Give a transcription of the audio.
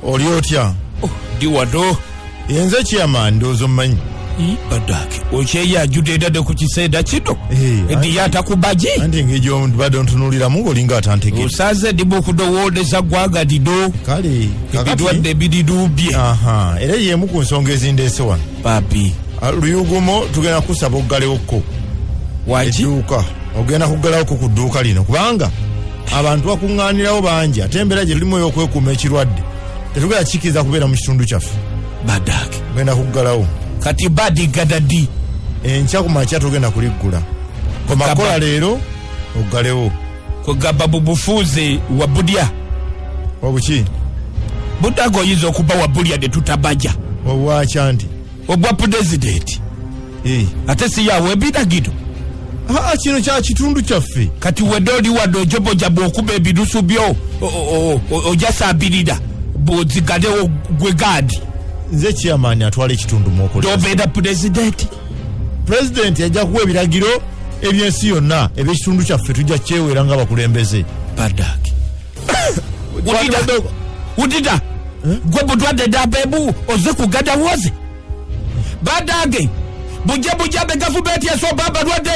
Oli otya? Oh, ndi wano. Yenze chairman, ndowooza omumanyi. Badake okyeyajude edadde ku kiseera kino ediyo atakubaji. Anti engeri gyobadde ontunuuliramu ng'olinga atantegera. Osaze ndi mukudowooleza ggwanga lino. Kale. Ebirwadde birirumbye. Era yemu ku nsonga ezindeese wano. Papi. Luyugumo tugenda kusaba oggalewokko. Waki? Edduuka. Ogenda kuggalawokko ku dduuka lino kubanga abantu bakuŋŋaanirawo bangi ate embeera gye tulimu ey'okwekuuma ekirwadde tetugenda kikiriza kubeera mu kitundu kyaffe. Badake. Ogenda kuggalawo. Kati badigada ddi? Enkya ku makya tugenda kuliggula. Komakola leero oggalewo. Kwegamba mu bufuuze wa budya. Obuki? Budaga oyinza okuba wa bulya ne tutabaja. Obwakya nti? Obwa pulezidenti. Ate si yawe ebiragiro. Aa, kino kya kitundu kyaffe. Kati wedde oli wadde ojoboja bw'okuba ebirusu byo ojasabirira bw'ozigalewo gwe gaadi. Nze chairman atwala ekitundu mwokolera. Tobeera pulezidenti. Pulezidenti ajja kuwa ebiragiro ebyensi yonna ebyekitundu kyaffe tujja kyewera nga abakulembeze. Badaki. Wulira gwe butwadde dabebu oze kugada woze. Badage bujja bujja be gavumenti esomba abalwadde.